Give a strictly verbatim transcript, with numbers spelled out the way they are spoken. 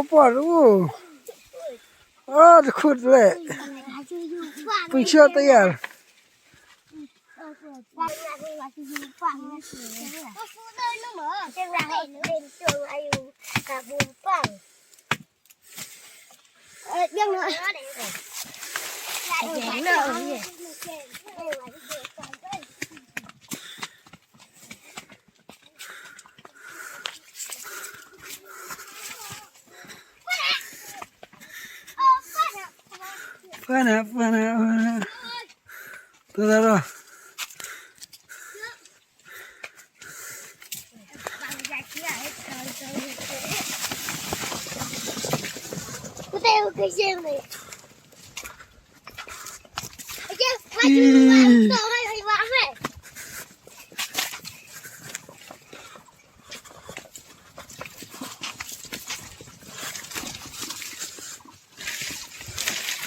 Por u. Ah, da khut le. Pun sio tayar. Pana, pana, pana. Tara.